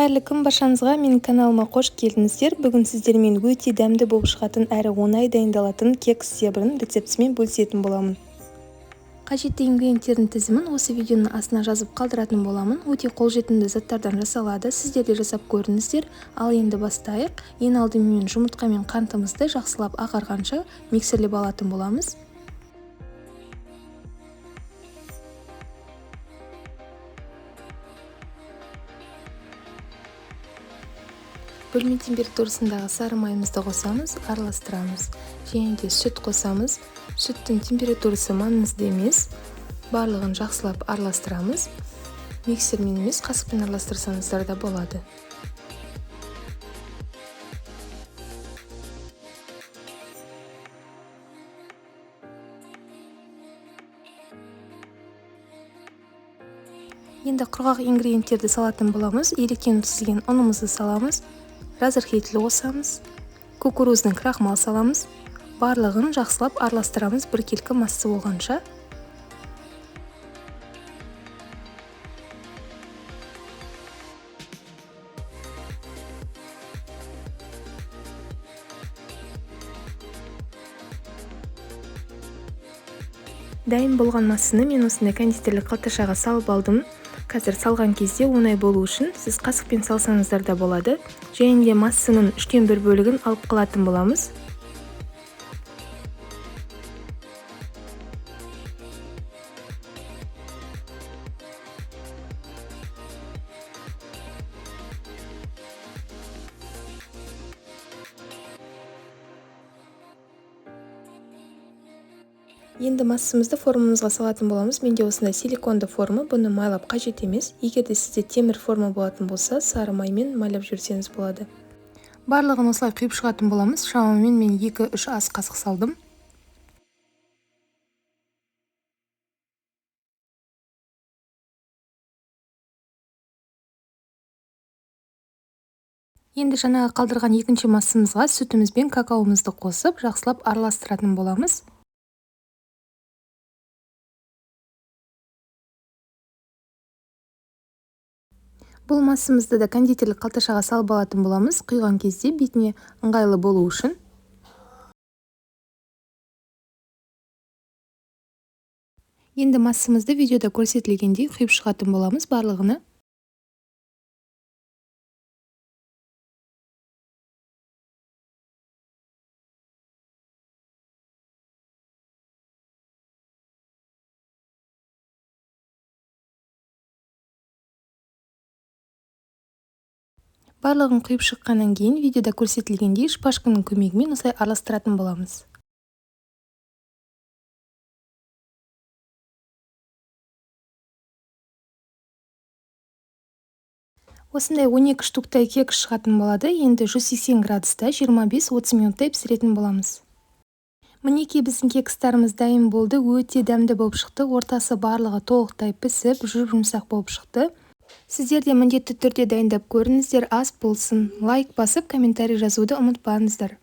Қайырлы күн баршаңызға, менің каналыма қош келдіңіздер. Бүгін сіздермен өте дәмді болып шығатын әрі оңай дайындалатын кекс зебраның рецептісімен бөлісетін боламын. Қажетті ингредиенттердің тізімін осы видеоның астына жазып қалдыратын боламын. Өте қолжетімді заттардан жасалады. Сіздер де жасап көріңіздер. Ал енді бастайық. Ең алдымен жұмыртқа мен қантымызды жақсылап ағарғанша миксерлеп алатын боламыз. Бөлме температурасындағы сары майымызды қосамыз, араластырамыз. Және де сүт қосамыз. Сүттің температурасы маңызды емес. Барлығын жақсылап араластырамыз. Миксермен емес, қасықпен араластырсаңыздар да болады. Енді құрғақ ингредиенттерді салатын боламыз. Електен өткізілген ұнымызды саламыз. Разрыхлитель қосамыз, кукурузный крахмал саламыз. Барлығын жақсылап араластырамыз біркелкі масса болғанша. Дайын болған массаны мен осындай кондитерлік қалташаға салып алдым. Қазір салған кезде оңай болу үшін сіз қасықпен салсаңыздар да болады. Және де массаның 1/3 бөлігін алып қалатын боламыз. Енді массамызды формамызға салатын боламыз. Менде осындай силиконды форма, бұны майлап қажет емес. Егер де сізде темір форма болатын болса, сары маймен майлап жіберсеңіз болады. Барлығын осылай құйып шығатын боламыз. Шамамен мен 2-3 ас қасық салдым. Енді жаңағы қалдырған екінші массамызға сүтіміз бен какаомызды қосып, жақсылап араластыратын боламыз. Бұл массамызды да кондитерлік қалташаға салып алатын боламыз, құйған кезде бетіне ыңғайлы болу үшін. Енді массамызды видеода көрсетілгендей құйып шығатын боламыз барлығını. Барлығын құйып шыққаннан кейін видеода көрсетілгендей шпажканың көмегімен осылай араластыратын боламыз. Осындай 12 штуктай кекс шығатын болады. Енді 180 градуста 25-30 минуттай пісіретін боламыз. Мінекей біздің кекстарымыз дайын болды. Өте дәмді болып шықты. Ортасы барлығы толықтай пісіп, жұп-жұмсақ болып шықты. Сіздер де міндетті түрде дайындап көріңіздер, ас болсын. Лайк басып, комментарий жазуды ұмытпаңыздар.